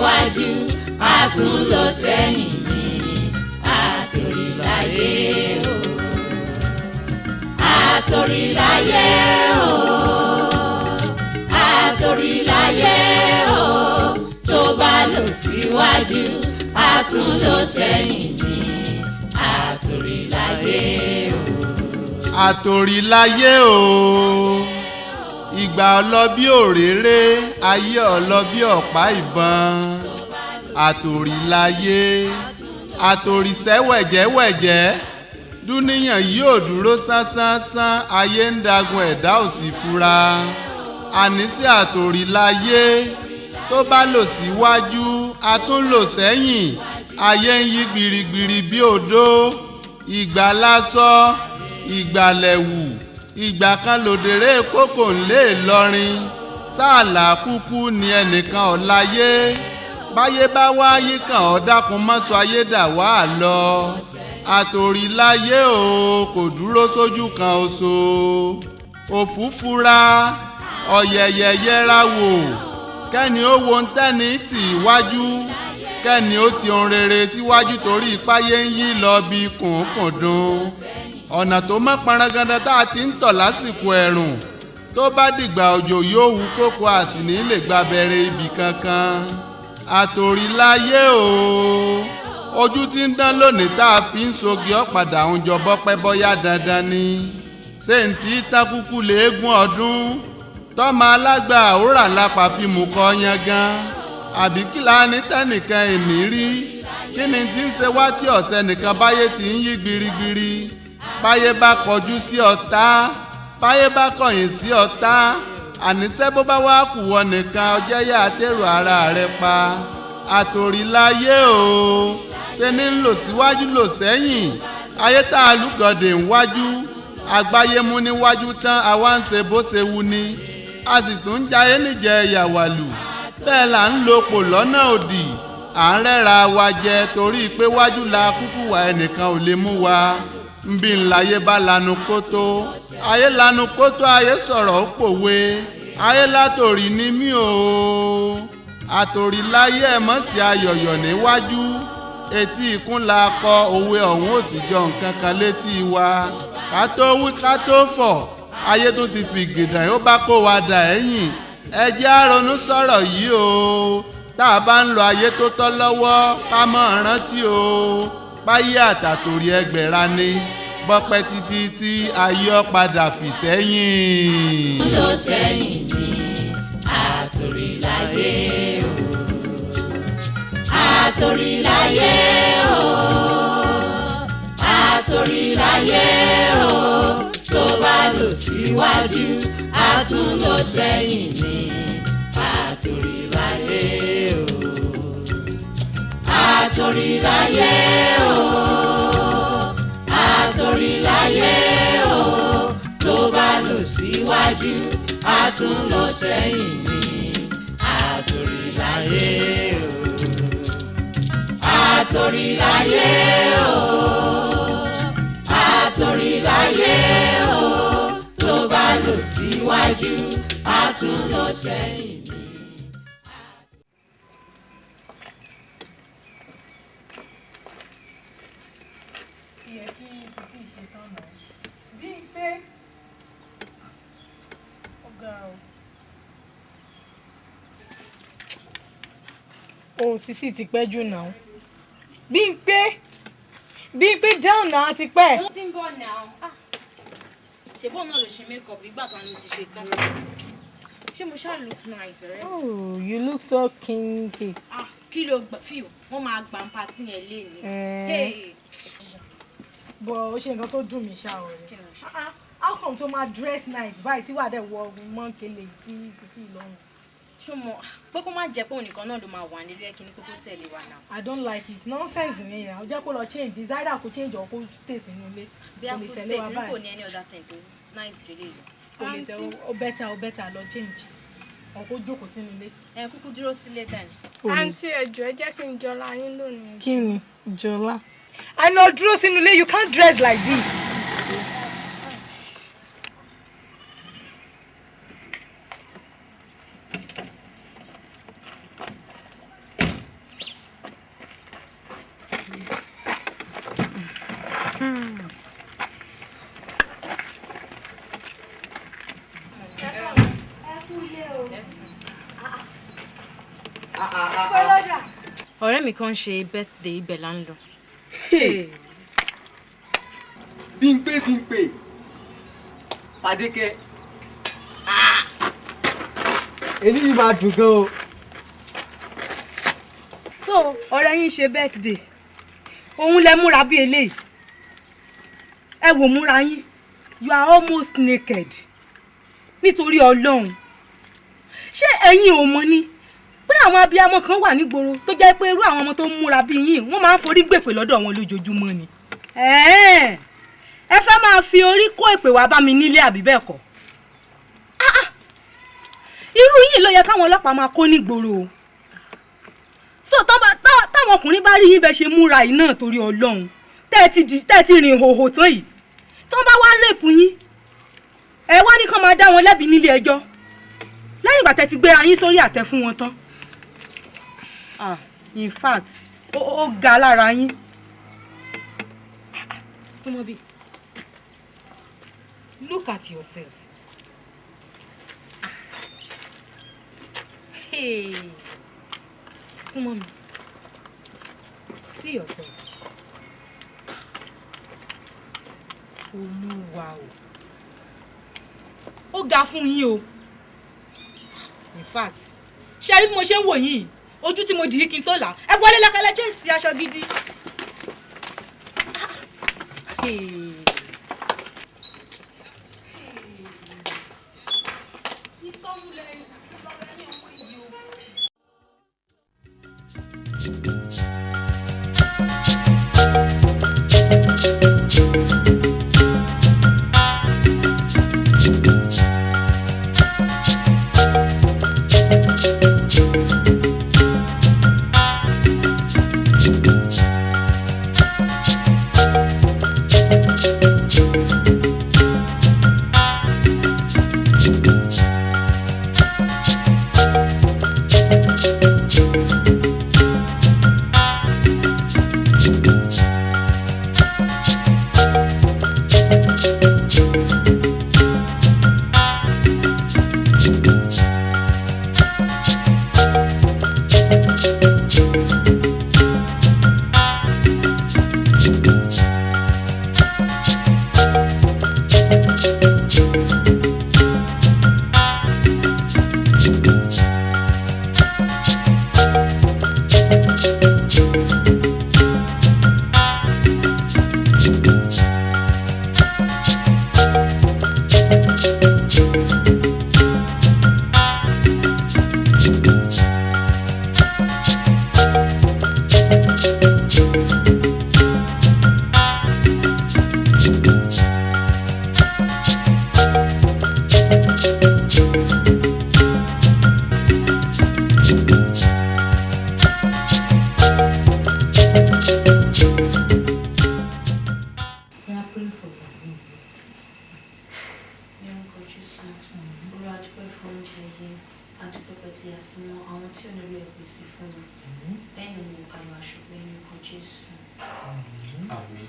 síwájú, a tún lọ sẹ́yìn ní àtòríláyé o. Àtòríláyé o, àtòríláyé o. Tó bá lọ síwájú, a tún lọ sẹ́yìn ní àtòríláyé o. Àtòríláyé o, ìgbà ọlọ́bí òréré, ayé ọlọ́bí ọ̀pá ìbọn. Àtòríláyé, àtòrísẹ́ wẹ̀jẹ́wẹ̀jẹ́, dúníyàn yóò dúró sánsánsánsán, ayé ń dagun ẹ̀dá ò sì fura. Àníṣe àtòríláyé, tó bá lò síwájú, a tún lò sẹ́yìn, ayé ń yí gbirigbiri bí odó. Ìgbà lásọ, ìgbà lẹ̀wù, ìgbà kan lòdèrè kókò ńlé Ìlọrin. Sáàlà kúkú ni ẹnìkan ọ̀láyé, báyé bá wáyé kàn ọ́ dákun mọ́sọ ayé dà wá lọ. Àtòríláyé o, kò dúró sójú kan oṣó. Òfúfura ọ̀yẹ̀yẹ̀ yẹra wò, kẹ́ni ó wo ń tẹ́ni tì wájú, kẹ́ni ó ti ohun rere síwájú, torí ìpáyé ń yí lọ bí kùnkùndùn. Ọ̀nà tó mọ́ parangandan tá a ti ń tọ̀ lásìkò ẹ̀rùn, tó bá dìgbà òjò yóò hu kókó, a sì ní lè gba abẹ́rẹ́ ibì kankan. Àtòríláyé o, ojú tí ń dán lónìí tá a fi ń sogi ọ̀padà ń jọ bọ́pẹ́ bọ́yá dandan ni. Ṣé n tí tákúkú léegun ọdún tọ́mọ alágbà àwòrán lápá fi mú kọ́ yangan? Àbí kí la ní tẹ́nìkan èní rí? Kí ni tí ń ṣe wá tí ọ̀sẹ̀ nìkan báyé ti ń yí gbirigbiri? Báyé bá kọjú sí ọ̀tá, báyé bá kọ̀yìn sí ọ̀tá, àníṣe bó bá wá kù wọ nìkan, ọjẹ́ yá àtẹ̀rù ara rẹ pa. Àtòríláyé o, ṣe ní ń lò síwájú lò sẹ́yìn, ayé tá a lùgọ̀dẹ̀ ń wájú, àgbáyé mú níwájú tán, àwa ń ṣe bó ṣe wu ni, a sì tún ń jayé níjẹ ìyàwálù. Bẹ́ẹ̀ là ń lo pò lọ́nà òdì, à ń rẹ́ra wa jẹ torí pé wájú la kúkú wà, ẹnìkan ò lè mú wa. Nbí ńláyé bá lanu kótó, ayé lanu kótó, ayé sọ̀rọ̀ ó pòwe, ayé látòrí ní mí o. Àtòríláyé ẹ̀ mọ̀ sí ayọ̀yọ̀ níwájú, etí ikún la kọ òwe ọ̀hún ò sì jọ nǹkan kan létí wa. Ká tó wí ká tó fọ̀, ayé tó ti fi gìdàn ó bá kó wa dà ẹ̀yìn. Ẹ jẹ́ á ronú sọ̀rọ̀ yìí o, tá a bá ń lo ayé tó tọ́ lọ́wọ́, ká mọ̀ rántí o, páyé àtàtòrí ẹgbẹ̀ra ni, bọ́pẹ́ títí tí ayé ọ padà fì sẹ́yìn. Lọ sẹ́yìn ní àtòríláyé o, àtòríláyé o, àtòríláyé o. Tó bá lọ síwájú, a tún lọ sẹ́yìn ní àtòríláyé o, àtòríláyé o, àtòríláyé o. Tó bá lọ síwájú, a tún lọ sẹ́yìn ní àtòríláyé o, àtòríláyé o, àtòríláyé o. Tó bá lọ síwájú, a tún lọ sẹ́yìn ní. Ti yẹ kí sisi ṣe tán náà bíi pé ó ga o. O sisi ti pẹ́ jù náà. Bíi pé, bíi pé down náà ti pẹ́. Mo ti ń bọ̀ náà. Ah, ṣe bóun náà ló ṣe make up ìgbà kan ló ti ṣe tán? Ṣé mo ṣáà look nice rẹ? Oh, you look so kinky. Ah, kí ló gbà fíò wọ́n máa gbà ń party yẹn léni. Eh. But ó ṣe nǹkan tó dùn mí ṣá, ọ̀rẹ́. Kí ni mo ṣe? Ah, ah, how come tó máa dress nice báyìí tí wàá dẹ̀ wọ mọ́ńkele sí sisi lọ́rùn? Ṣó mọ pé kó má jẹ́ pé òun nìkan náà ló máa wà nílé, kí ni kókó tẹ̀lé wa náà. I don't like it. Nonsense nìyẹn. Ó jẹ́ kó lọ change. It's either kó change or kó stay sínú ilé. Bí a Kò lè kó tẹ̀lé stay wa torí kò báyìí. ní any other thing tó nice jù lè lọ. Kò lè tẹ. Ó better lọ change or kó jókòó sínú ilé. Ẹ kúkú dúró sílé dání. Àǹtí, ẹjọ́, ẹ jẹ́ kí n jọlá yín lónìí. Kí ni jọlá? I no dúró sínú ilé. You can't dress like this. Ọ̀rẹ́ mi kan ṣe birthday, ibẹ̀ là ń lọ. Bímpé, Bímpé, Fadékẹ́, èyí yìí máa dùn gan o. So ọ̀rẹ́ yín ṣe birthday, òun lẹ múra bí eléyìí. Ẹ wò múra yín, you are almost naked. Nítorí Ọlọ́run, ṣé ẹ̀yin ò mọ̀ ni pé àwọn abiyamọ kan wà nígboro tó jẹ́ pé irú àwọn ọmọ tó ń múra bí yín, wọ́n máa ń forí gbèpè lọ́dọ̀ wọn lójoojúmọ́ ni? Ẹ̀ẹ́n, ẹ fẹ́ máa fi orí kó èpè wá bá mi nílé, àbí bẹ́ẹ̀ kọ́? Ah, ah. Irú yìí ló yẹ káwọn ọlọ́pàá máa kó nígboro o. So táwọn ọkùnrin bá rí yín bẹ ṣe múra yìí náà, torí Ọlọ́run, tẹ́ ẹ ti rìn hòhò tán yìí, tó bá wá rape yín, ẹ wá ní kán máa dá wọn lẹ́bi nílé ẹjọ́ lẹ́yìn ìgbà tẹ́ ti gbé ayín sórí àtẹ fún wọn tán. Ah, in fact, ó ga lára yín. Túnmọ́bí, look at yourself. Hey. Súnmọ́ mi, see yourself. Olúwa o, ó ga fún yín o. In fact, ṣe rí bí mo ṣe ń wò yín, ojú tí mo dì í kí n tó là. Ẹ wọlé lọ́kẹ́lẹ́, ṣé sí aṣọ gidi. Hey. Ìsọ̀mùlẹ̀ ìlọrẹ ní ọmọ yìí o. We are praying for you. Ní orúkọ Jésù, Olúwa, a dúpẹ́ fún oúnjẹ yìí. A dúpẹ́ pé tí a sì mọ àwọn tí ò nílò ìpèsè fún wọn. Lẹ́yìn òun kàlọ́ àṣọpẹ́ ní orúkọ Jésù. Àmín.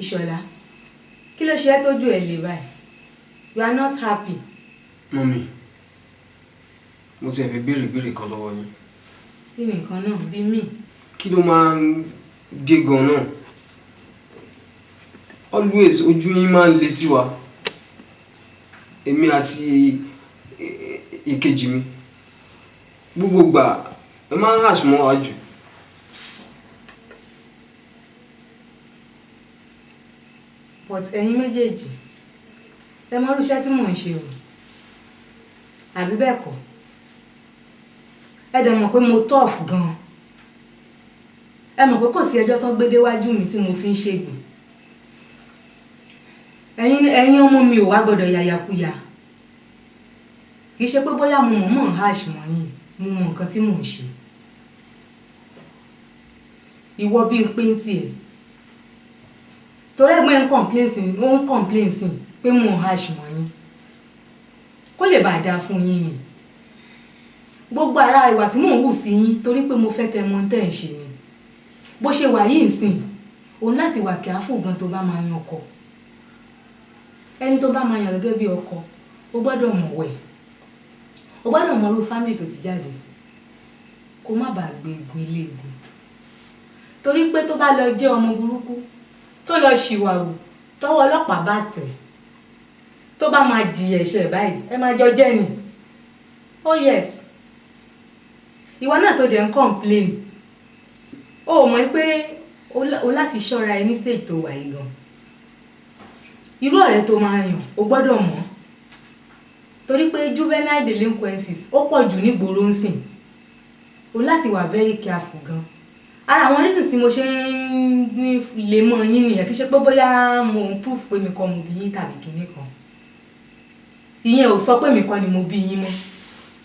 Ìṣọ̀lá, kí ló ṣe ẹ́ tójú ẹ̀ lè báyìí? You are not happy. Mummy, mo ti ẹ̀ fẹ́ béèrè ìbéèrè kan lọ́wọ́ yín. Kí ni nǹkan náà bí mí? Kí ló máa ń dé gan-an? Always ojú yín máa ń le sí wa. Èmi àti ìkejì mi. Gbogbo ìgbà ẹ máa ń harsh mọ́ wa jù. But ẹ̀yin méjèèjì, ẹ mọ irú iṣẹ́ tí mò ń ṣe o. Àbí bẹ́ẹ̀ kọ́? Ẹ dẹ̀ mọ̀ pé mo tough gan-an. Ẹ mọ̀ pé kò sí ẹjọ́ tó gbé déwájú mi tí mo fi ń ṣègbè. Ẹ̀yin ọmọ mi ò wá gbọ́dọ̀ yàyàkuyà. Kì í ṣe pé bóyá mo mọ̀ọ́mọ̀ ń hash mọ́ yín, mo mọ nǹkan tí mò ń ṣe. Ìwọ bí n pé ń tiẹ̀. Torí ẹ̀gbọ́n ẹ̀ ń complain sí, ó ń complain sí pé mò ń hash mọ́ yín. Kó lè bàa dáa fún yín ni. Gbogbo ara ìwà tí mò ń hù sí yín torí pé mo fẹ́ kẹ́ mọ ohun tẹ́ ẹ̀ ń ṣe ni. Bó ṣe wà yìí nsìn, òun láti wà careful gan tó bá máa yan ọkọ. Ẹni tó bá máa yan gẹ́gẹ́ bí ọkọ, ó gbọ́dọ̀ mọ̀wẹ̀. O gbọ́dọ̀ mọ irú family tó ti jáde kó má bàa gbé egun ilé egun. Torí pé tó bá lọ jẹ́ ọmọ burúkú tó lọ ṣìwàwù tọ́wọ́ ọlọ́pàá bá tẹ̀, tó bá máa jìyà ẹ̀ṣẹ̀ báyìí, ẹ máa jọ jẹ́ ni. Oh yes, ìwọ náà tó dẹ̀ ń complain, o mọ̀ pé o láti ṣọ́ra ẹ ní stage tó wà yìí gan. Irú ọ̀rẹ́ tó máa yàn, o gbọ́dọ̀ mọ̀, torí pé juvenile delinquencies ó pọ̀ jù nígboro ń sìn. O láti wà very careful gan. Ara àwọn reasons tí mo ṣe ń lè mọ yín nìyẹn. Kì í ṣe pé bóyá mo ń proof pé mi kọ́ mo bí yín tàbí kinní kan. Ìyẹn ò sọ pé mi kọ́ ni mo bí yín mọ́,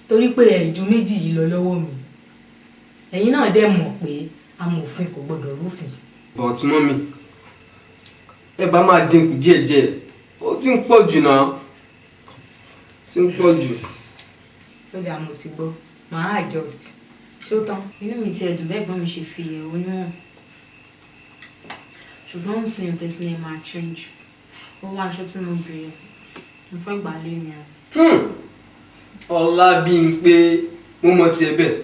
torí pé ẹ̀ ju méjì yìí lọ lọ́wọ́ mi. Ẹ̀yin náà dẹ̀ mọ̀ pé amòfin kò gbọdọ̀ rúfin. But mummy, ẹ bá máa dínkù díẹ̀díẹ̀, ó ti ń pọ̀ jù náà, ó ti ń pọ̀ jù. Ó dáa, mo ti gbọ́, màá adjust. Ṣó tán? Inú mi ti ẹ̀dùn bẹ́ẹ̀ gbọ́n mi ṣe fi ẹ̀hónú hàn. Ṣùgbọ́n ń sin ọ̀tẹ̀ tí lè máa change. Owó aṣọ tí mo béèrè, mo fẹ́ gbà lé ni o. Ọlábímpé, mo mọ tiẹ̀ bẹ́ẹ̀.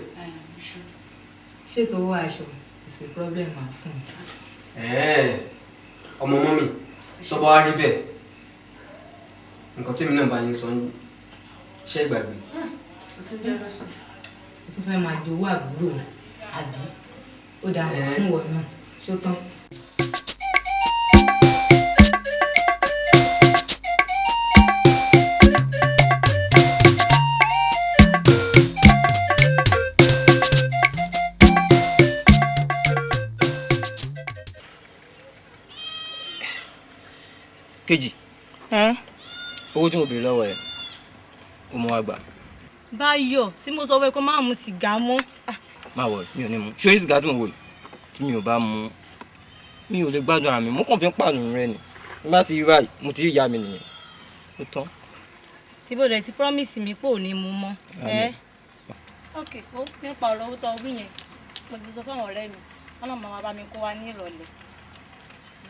Ṣètò owó aṣọ, kò sí problem, máa fún un. Ọmọ mummy, sọ́bọ̀ wá rí bẹ́ẹ̀. Nǹkan tí èmi náà bá yín sọ ń ṣe ìgbàgbé. Ó ti jẹ́ lọ́sàn. O tún fẹ́ máa jowó àbúrò rẹ̀, àbí? Ó dáa, mọ̀ fún ìwọ náà. Ṣó tán? Kejì, owó tí mo béèrè lọ́wọ́ ẹ̀, o mọ wa gbà. Báyọ̀, tí mo sọ fún ẹ kó má mu sìgá mọ́. Má wọ̀, mi ò ní mu. Ṣé orí sìgá tí mo wò yìí, tí mi ò bá mu, mi ò lè gbádùn ara mi. Mo kàn fi ń pààrọ̀ rẹ ni. Nígbà tí rí báyìí, mo ti rí ìyá mi nìyẹn. Ó tán. Tí bó dẹ̀ ti promise mi pé ò ní mu mọ́. Àmín. Ok, ó nípa ọ̀rọ̀ owó tó wí yẹn, mo ti sọ fún àwọn ọ̀rẹ́ mi, wọ́n náà máa bá mi kó wa ní ìrọ̀lẹ́.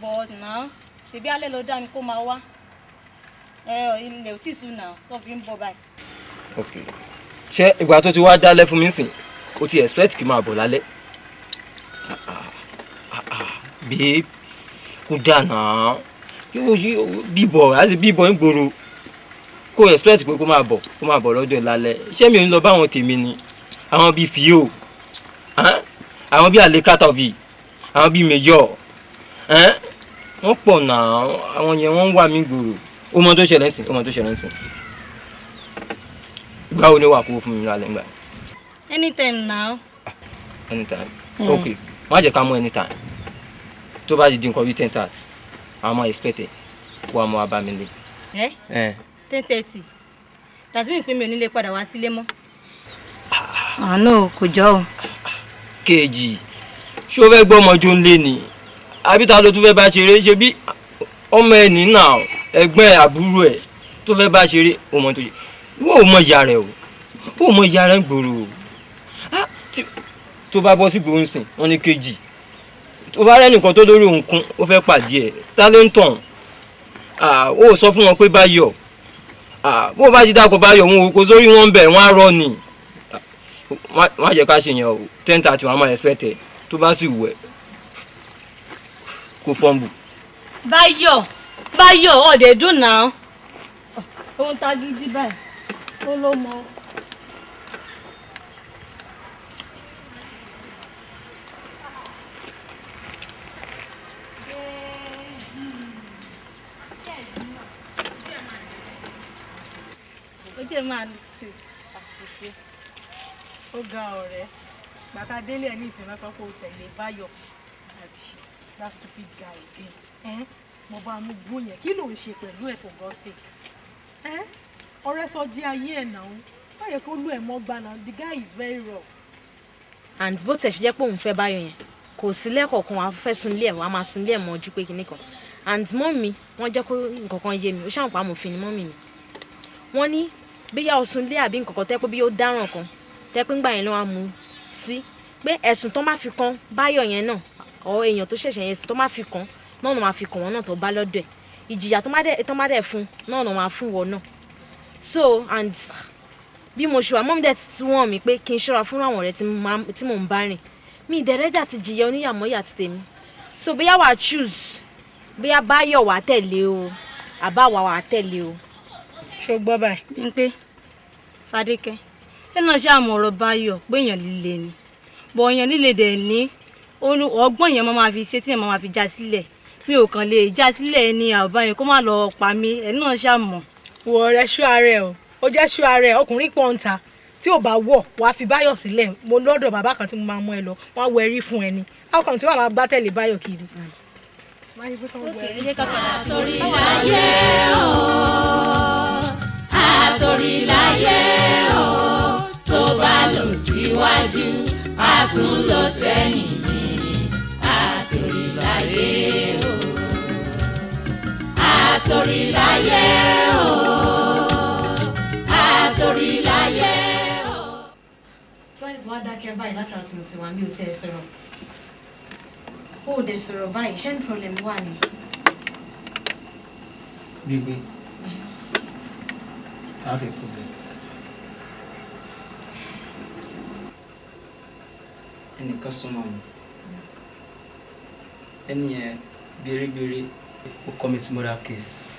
But now, ṣebí alẹ́ ló dá mi kó máa wá. Ẹ ilẹ̀ ò tí ì sùn náà tó fi ń bọ̀ báyìí. Ok. Ṣé ìgbà tó ti wá dálẹ́ fún mi sìn, o ti expect kí n máa bọ̀ lálẹ́? Babe, kò dáa náà. Kí ló ṣe bíbọ̀, àti bíbọ̀ ń gbòòrò. Kò expect pé kó máa bọ̀ lọ́dọ̀ ẹ̀ lálẹ́. Ṣé mi ò ní lọ bá àwọn tèmi ni? Àwọn bíi Fio, àwọn bíi Alekatovi, àwọn bíi Mayor. Wọ́n pọ̀ náà, àwọn yẹn wọ́n ń wà mí gbòòrò. Ó mọ tó ṣẹlẹ̀ ń sìn, ó mọ tó ṣẹlẹ̀ ń sìn. Ìgbà wo ni wà kó fún mi lálẹ́ ńgbà? Anytime now. Anytime. Ok, má jẹ́ ká mú anytime. Tó bá ti di nǹkan bíi 10:30, àwọn máa expect ẹ̀ kó wá mọ́ wá bá mi lé. Ẹ 10:30. Dàtí mi pé mi ò ní lè padà wá sílé mọ́. Àánú kò jọ o. Kejì, ṣé o fẹ́ gbọ́ ọmọ jó ń lé ni? Àbí ta ló tún fẹ́ bá ṣeré? Ṣe bí ọmọ ẹ̀ nínà ẹ̀gbọ́n ẹ̀ àbúrò ẹ̀ tó fẹ́ bá ṣeré, o mọ tó ṣe. Ìwọ ò mọ ìyá rẹ̀ o. O mọ ìyá rẹ̀ ń gbòòrò o. Tó bá bọ́ sí gbòòrò sìn, wọ́n ní kejì. Tó bá rẹ́ nìkan tó lórí òun kún, ó fẹ́ pàdé ẹ̀. Ta ló ń tàn? Ó sọ fún wọn pé Báyọ̀. Bó bá ti dákọ̀ Báyọ̀, wọn kò sórí wọn bẹ̀, wọ́n á rọ ni. Má jẹ́ ká ṣe yẹn o. 10:30, wọ́n á máa expect ẹ̀. Tó bá sì wù ẹ́, kó fọ́nbù. Báyọ̀, Báyọ̀, ọ̀dẹ̀ dùn náà. Ohun tá a gidi báyìí, ó ló mọ. Ojú ẹ̀ máa look sweet. Ó ga ọ̀rẹ́. Bàtà délé ẹ̀ ní ìsìn náà sọ pé o tẹ̀lé Báyọ̀, àbí that stupid guy again. Mo bá mú gbó yẹn, kí ló ń ṣe pẹ̀lú ẹ̀, for God's sake? Ọ̀rẹ́ sọ jí ayé ẹ̀ náà. Má yẹ kó lù ẹ̀ mọ́ gbà náà. The guy is very rough. And bó tẹ̀ ṣe jẹ́ pé òun fẹ́ Báyọ̀ yẹn, kò sí lẹ́kọ̀ọ̀kan wàá fẹ́ sunlé ẹ̀, wàá máa sunlé ẹ̀ mọ́jú pé kinní kan. And mummy wọ́n jẹ́ kó nǹkan kan yé mi. Ó ṣàǹpá amòfin ni mummy mi. Wọ́n ní bóyá o sunlé àbí nǹkan kan tẹ́ pé bí ó dáràn kan tẹ́ pé ńgbà yẹn ló wá mú sí pé ẹ̀sùn tó má fi kan Báyọ̀ yẹn náà, ọ èèyàn tó ṣẹ̀ṣẹ̀ yẹn, ẹ̀sùn tó má fi kan náà ló máa fi kàn wọ́n náà tó bá lọ́dọ̀ ẹ̀, ìjìyà tó má dẹ̀ fún náà ló máa fún wọn náà. So and bí mo ṣe wà, mummy dẹ̀ tún wọ̀n mi pé kí n ṣọ́ra fún àwọn ọ̀rẹ́ tí mò ń bá rìn. Mi ì dẹ̀ ready àti jìyà oníyàmọ́yà ti tèmi. So bóyá wàá choose, bóyá Báyọ̀ wàá tẹ̀lé o, àbá wa wàá tẹ̀lé o. Ṣó gbọ́ báyìí? Bímpé, Fadékẹ́, ẹ náà ṣe àmọ̀ ọ̀rọ̀ Báyọ̀ pé èèyàn líle ni, bọ̀ èèyàn líle dẹ̀ ní ọgbọ́n èèyàn máa fi ṣe tí èèyàn máa fi já sílẹ̀. Mi ò kàn lè já sílẹ̀ ní àbá yẹn kó má lọ pa mí. Ẹ náà ṣàmọ̀. Wọ ọ̀rẹ́, ṣú ara ẹ o. Ó jẹ́ ṣú ara ẹ. Ọkùnrin pọ̀ ń ta tí ò bá wọ̀ wàá fi Báyọ̀ sílẹ̀. Mo lọ́dọ̀ bàbá kan tí mo máa mú ẹ lọ, wọ́n á wọ ẹrí fún ẹ ni. How come tí wàá máa gbá tẹ̀lé Báyọ̀ kiri? Àtòrí láyé o, àtòrí láyé o, tó bá lọ síwájú, a tún lọ sẹ́yìn ní àtòrí láyé o, àtòrí láyé o, àtòrí láyé o. Wá dákẹ́ báyìí látara tí mo ti wà, mi ò tẹ́ ẹ sọ̀rọ̀. Ó dẹ̀ sọ̀rọ̀ báyìí, ṣé ní problem wà ní? Bímpé, I have a problem. Ẹnìkan súnmọ́ mi. Ẹni yẹn gbérégbéré, ó commit murder case.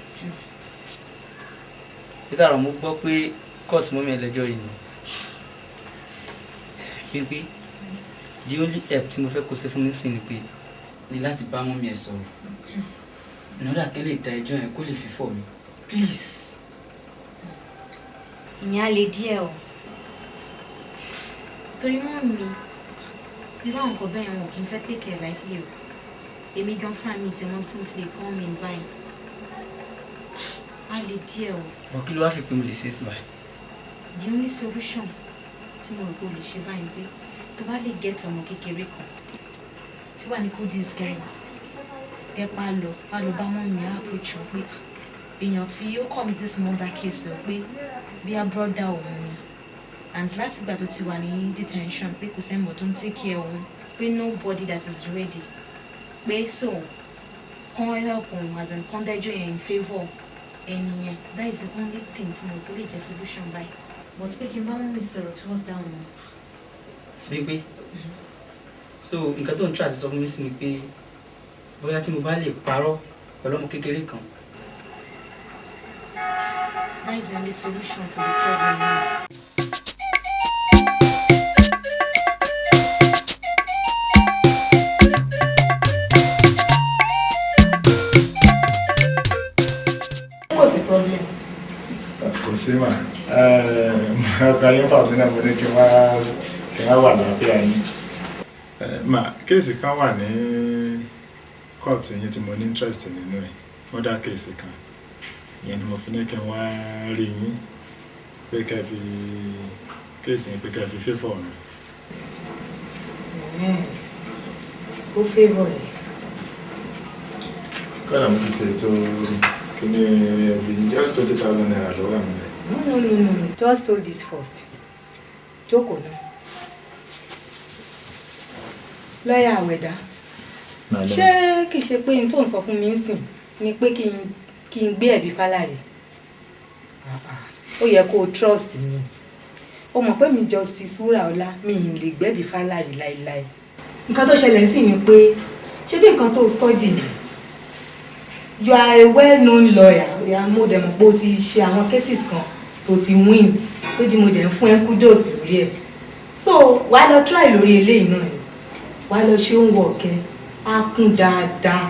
Peter, mo gbọ́ pé court mummy ẹlẹ́jọ́ yìí ni. Bímpé, the only help tí mo fẹ́ kó ṣe fún mi sí ni pé ní láti bá mummy ẹ̀ sọ̀rọ̀. In order kí n lè da ẹjọ́ yẹn kó lè fi fọ̀ mi. Please. Ìyẹn á le díẹ̀ o. Torí mummy, irú àwọn nǹkan bẹ́ẹ̀, wọn ò kí ń fẹ́ take it lightly o. Èmi gan fúnra mi tí wọ́n tí mo ti lè come in báyìí. Á le díẹ̀ o. But kí ló wá fi pé mo lè ṣe é sí báyìí? The only solution tí mo rò pé o lè ṣe báyìí pé tó bá lè get ọmọ kékeré kan tí wà ní kó disguise tẹ́pá lọ wá lọ bá mummy, á approach wọn pé èèyàn tí ó commit this murder case o, pé bí a brother òun ni, and láti ìgbà tó ti wà ní detention pé kò sẹ́ni tó ń take care òun, pé nobody that is ready, pé so kàn help òun, as in kàn dájọ́ yẹn in favour ẹni yẹn. That is the only thing tí mo rò pé ó lè jẹ́ solution báyìí, but pé kí n bá mummy sọ̀rọ̀ towards that one. Bímpé, so nǹkan tó ń try àti sọ fún mi sí ni pé bóyá tí mo bá lè parọ́ pẹ̀lú ọmọ kékeré kan. That is the only solution to the problem now. Kò sí problem. Kò sí mà. Ọkọ yín pàṣẹ náà, mo ní kí n wá wà láàfíà yín. Mà, case kan wà ní kóòtù yín tí mo ní interest nínú ẹ̀, murder case kan. Ìyẹn ni mo fi ní kí n wá rí yín pé kẹ́ fi case yẹn, pé kẹ́ fi favour mi. Ó favour ẹ̀. Kọ́dà mo ti ṣètò kíní ẹbí, just ₦20,000 ló wà nílẹ̀. No, no, no, no, no, just hold it first. Jókòó náà. Lọ́yà àwẹ̀dá, ṣé kìí ṣe pé n tó ń sọ fún mi ń sìn ni pé kí n gbé ẹ̀bí fáláre? Ó yẹ kó o trust mi. Ó mọ̀ pé mi, Justice Wúràọlá, mi ì lè gbẹ́bí fáláre láéláé. Nǹkan tó ṣẹlẹ̀ sí ni pé ṣé bí nǹkan tó study ni, you are a well-known lawyer. Ya mo dẹ̀ mọ̀ pé o ti ṣe àwọn cases kan tó ti win, tó di mo dẹ̀ ń fún ẹ kudos lórí ẹ̀. So wàá lọ try lórí eléyìí náà ni, wàá lọ ṣe ń wọ ọ̀kẹ́ á kún dáadáa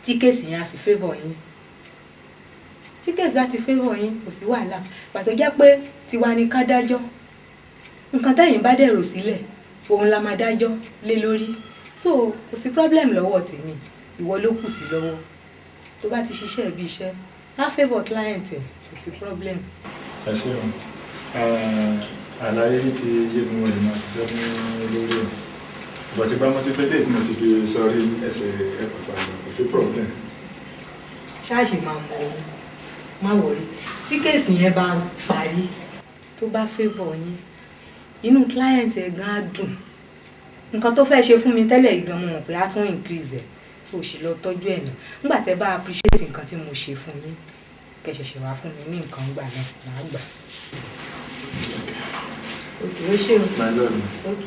tí case yẹn á fi favour yín. Tí case bá ti favour yín, kò sí wàhálà. Pàtó jẹ́ pé tiwa ni ká dájọ́, nǹkan tẹ́yìn bá dẹ̀ rò sílẹ̀, òun la máa dájọ́ lé lórí. So kò sí problem lọ́wọ́ tèmi, ìwọ ló kù sí lọ́wọ́. Tó bá ti ṣiṣẹ́ bí iṣẹ́, á favour client ẹ̀, kò sí problem. Ẹ ṣeun. Àlàyé yìí ti yé mi, mo lè máa ṣiṣẹ́ ní lórí ẹ̀. Bọ̀tí bá mo ti fẹ́ léè tí mo ti fi sọrí ẹsẹ̀ ẹ̀ pàpà lọ, kò sí problem. Ṣáàṣì máa mọ òun, má worry. Tí case yẹn bá parí, tó bá favour yín, inú client ẹ̀ gan á dùn. Nǹkan tó fẹ́ ṣe fún mi tẹ́lẹ̀ yìí gan, mo mọ̀ pé á tún increase ẹ̀. So ò sì lọ tọ́jú ẹ̀ nà. Nígbà tẹ́ bá appreciate nǹkan tí mo ṣe fún yín, kẹ́ ṣẹ̀ṣẹ̀ wá fún mi ní nǹkan gbà náà, màá gbà. Ok, ó ṣe o. My love. Ok.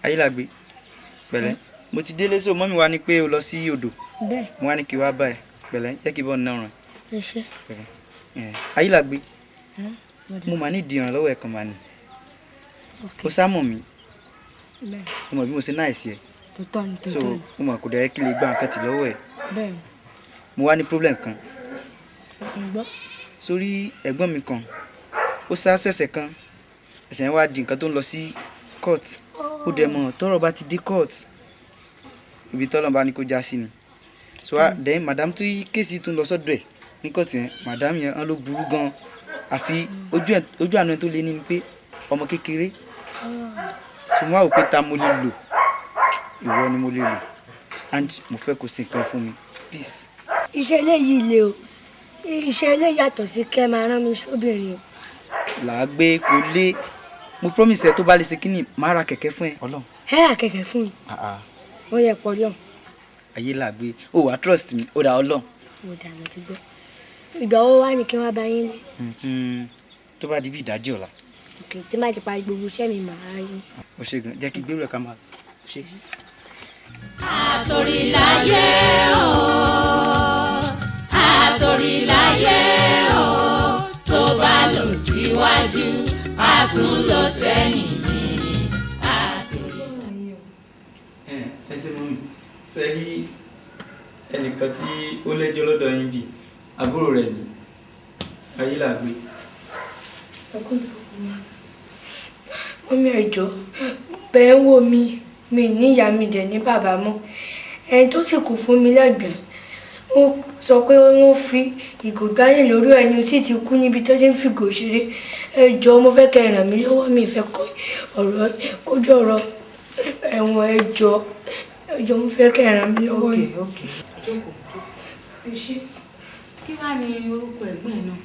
Ayélàgbé, pẹ̀lẹ́. Mo ti délé, so mummy wa ní pé o lọ sí odò. Bẹ́ẹ̀. Mo wá ní kí wá bá ẹ. Pẹ̀lẹ́, jẹ́ kí bọ́ọ̀ náà ràn. Ẹ ṣé. Pẹ̀lẹ́. Ayélàgbé, mo mà ní ìdí ìrànlọ́wọ́ ẹ̀ kan mà ní. O sá mọ̀ mí. Bẹ́ẹ̀. O mọ̀ bí mo ṣe náà sí ẹ. Tòótọ́ ni. So Tòótọ́ ni. mo mọ̀ kò dẹ̀ kí lè gba nǹkan tì lọ́wọ́ ẹ̀. Bẹ́ẹ̀. Mo wá ní problem kan. Ni gbọ́. Sórí ẹ̀gbọ́n mi kan, ó sá ṣẹ̀ṣẹ̀ kan, ẹ̀ṣẹ̀ yẹn wá di nǹkan tó ń lọ sí court. Ó dẹ̀ mọ̀ tọ́rọ̀ bá ti dé court, ibi tọ́lọ̀ bá ní kó já sí ni. So wá then madam tí case tún lọ sọ́dọ̀ ẹ̀ ní court yẹn, madam yẹn hàn ló burú gan. Àfi ojú àánú ẹ̀ tó lé ní ni pé ọmọ kékeré. So mo wá wò pé ta mo lè lò, ìwọ ni mo lè lò, and mo fẹ́ kó ṣe nǹkan fún mi, please. Iṣẹ́ eléyìí le o. Iṣẹ́ eléyìí yàtọ̀ sí kẹ́ máa rán mi sóbìnrin o. Là á gbé kó lé. Mo promise ẹ, tó bá lè ṣe kíni, màá ra kẹ̀kẹ́ fún ẹ. Ọlọ́run. Ẹ rà kẹ̀kẹ́ fún mi. Ah, ah. Ó yẹ pọ̀ lọ́n. Ayé là gbé o, wàá trust mi, ó dà, Ọlọ́run. Mo dà, mo ti gbọ́. Ìgbà wo wá ni kí wọ́n bá yín lé? Tó bá di bí ìdájí ọ̀la. Ok, tí má ti parí gbogbo iṣẹ́ mi, màá rí. O ṣe gan, jẹ́ kí gbérù ẹ̀ ká máa ṣe. Àtòríláyé o, àtòríláyé o, tó bá lọ síwájú, a tún lọ sẹ́yìn ní àtòrí. Ẹ ṣe mummy, ṣe rí ẹnìkan tí ó lẹ́jọ́ lọ́dọ̀ yín, bíi àbúrò rẹ̀ ní Ayélàgbé. Mummy, ẹ jọ̀ọ́, bẹ́ẹ̀ wò mí, mi ní ìyá, mi dẹ̀ ní bàbá mọ́. Ẹni tó sì kú fún mi lẹ́gbẹ̀ẹ́, ó sọ pé wọ́n fi ìgò gbáyé lórí ẹni sì ti kú níbi tó ti ń fìgò ṣeré. Ẹ jọ̀ọ́, mo fẹ́ kẹ́ ẹ ràn mí lọ́wọ́. Mi fẹ́ kọ́ ọ̀rọ̀ kójú ọ̀rọ̀ ẹ̀wọ̀n. Ẹ jọ̀ọ́, ẹ jọ̀ọ́, mo fẹ́ kẹ́ ẹ ràn mí lọ́wọ́ ni. Jókòó. Kí wàá ní orúkọ ẹ̀gbọ́n ẹ̀ náà?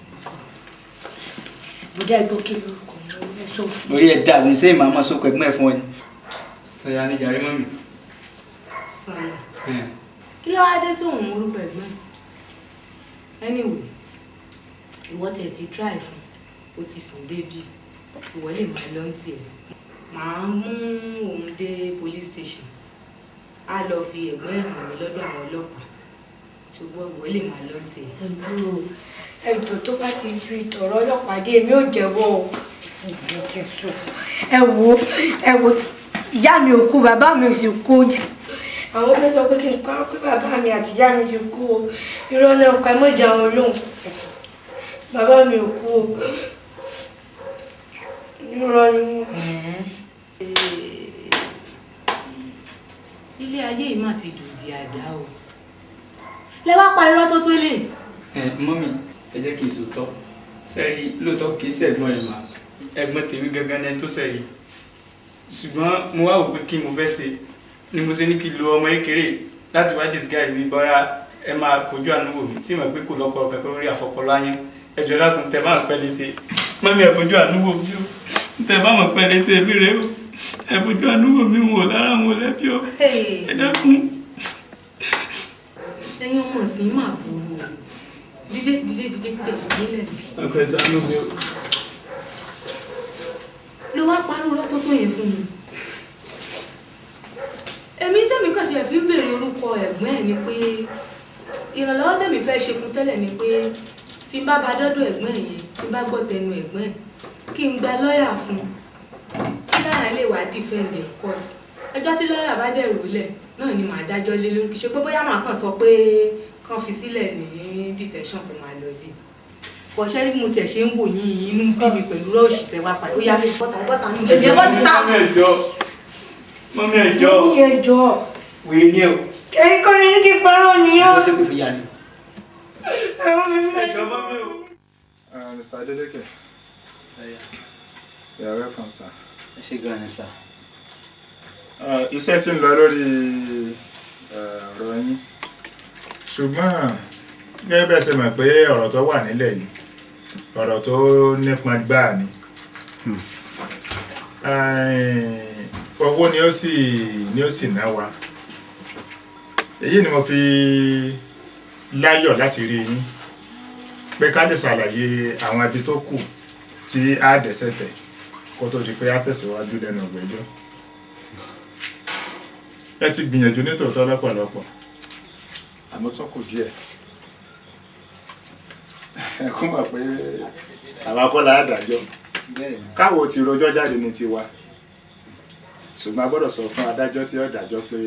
Bùdá ìgbókè lórúkọ mi, ẹ sọ fún Orí ẹ̀ dàrú ní sẹ́yìn, màá máa sókò ẹ̀gbọ́n ẹ̀ fún ẹ ni. Sanya ni jàre mummy. Sanya. Kí ló wá dé tó òun orúkọ ẹ̀gbọ́n ẹ̀? Anyway, ìwọ tẹ̀ ti try fún, o ti sùn débi, ìwọ lè máa lọ ní tiẹ̀. Màá mú òun dé police station, á lọ fi ẹ̀gbọ́n ẹ̀ hàn mí lọ́dọ̀ àwọn ọlọ́pàá, ṣùgbọ́n ìwọ lè máa lọ ní tiẹ̀. Ẹ jọ̀ọ́, tó bá ti fi tọ̀rọ̀ ọlọ́pàá dé, èmi ò jẹ́wọ́ o. Ẹ wo, ẹ wo, ìyá mi ò kú, bàbá mi ò sì kú. Àwọn fẹ́ sọ pé kí n kọ́ pé bàbá mi àti ìyá mi ti kú o. Irọ́ náà pa, ẹ mọ̀jà wọn lóhùn. Bàbá mi ò kú o, irọ́ ni wọ́n. Ilé ayé yìí má ti dòdì àdá o, lẹ wá pa irọ́ tó tó lè. Ẹ mummy, ẹ jẹ́ kí n sòótọ́ sẹ́rí. Lóòótọ́ kì í ṣẹ̀gbọ́n ẹ̀ mà, ẹ̀gbọ́n tèmi gangan ni ẹni tó sẹ́rí, ṣùgbọ́n mo wá wò pé kí mo fẹ́ ṣe ni mo ṣe ní kí n lo ọmọ kékeré láti wá disguise mi, bóyá ẹ máa fojú àánú wò mí tí mo pé kò lọ́pọ̀ kankan lórí àfọpọlọ ayán. Ẹ jọ̀ọ́, dákun, tẹ bá mọ̀ pẹ́ lè ṣe, mummy, ẹ fojú àánú wò mí o. Tẹ bá mọ̀ pẹ́ lè ṣe mí rèé o, ẹ fojú àánú wò mí, wò lára àwọn lẹ́bí o, ẹ dákun. Ẹ̀yin ọmọ ìsìn máa burú o. Dídé, dídé, dídé, tí ẹ dìde lẹ̀. Ọkọ, ẹ ṣàánú mi o. Ló wá parọ́ irọ́ tó tó yẹn fún mi. Èmi tẹ̀mí kàn tiẹ̀ fi ń béèrè orúkọ ẹ̀gbọ́n ẹ̀ ni pé ìrànlọ́wọ́ tẹ̀mí fẹ́ ṣe fún tẹ́lẹ̀ ni pé tí n bá ba dọ́dọ̀ ẹ̀gbọ́n ẹ̀ yẹn, tí n bá gbọ́ tẹnu ẹ̀gbọ́n ẹ̀, kí n gba lọ́ọ̀yà fún un, kí lọ́ọ̀yà lè wá defend in court. Ẹjọ́ tí lọ́ọ̀yà bá dẹ̀ rúlẹ̀ náà ni màá dájọ́ lé lórí. Kì í ṣe pé bóyá màá kàn sọ pé Kàn fi sílẹ̀ ní detention, kó máa lọ ilé. Bọ̀ṣẹ́ bí mo tiẹ̀ ṣe ń wò yín, inú ń bí mi pẹ̀lú rush tẹ wá padà. Ó yá, bọ́ta, bọ́ta nínú ilé, bọ́ síta. Mummy, ẹ jọ̀ọ́, mummy, ẹ jọ̀ọ́. Mummy, ẹ jọ̀ọ́. Wèrè ni ẹ o. Ẹ̀yin kọ́ ni kí n parọ́ nìyẹn. Wọ́n ṣe pé fi yà ni. Ẹ jọ̀ọ́, mummy o. Mr. Adeleke, you are welcome, sir. Ẹ ṣé gan ni, sir. Iṣẹ́ tí ń lọ lórí ọ̀rọ̀ yín, ṣùgbọ́n gẹ́gẹ́ bẹ́ẹ̀ ṣe mọ̀ pé ọ̀rọ̀ tó wà nílẹ̀ yìí, ọ̀rọ̀ tó nípọn gbáà ni. Owó ni ó sì ná wa. Èyí ni mo fi láyọ̀ láti rí yín pé ká lè ṣàlàyé àwọn ibi tó kù tí a dẹ̀sẹ̀ tẹ̀ kó tó di pé a tẹ̀síwájú lẹ́nu ìgbẹ́jọ́. Ẹ ti gbìyànjú nítòótọ́ lọ́pọ̀lọpọ̀, àmọ́ tún kù díẹ̀. Ẹ kún mọ̀ pé àwa kọ́ la dájọ́, káwo ti rojọ́ jáde ní tiwa, ṣùgbọ́n a gbọ́dọ̀ sọ fún adájọ́ tí ó dájọ́ pé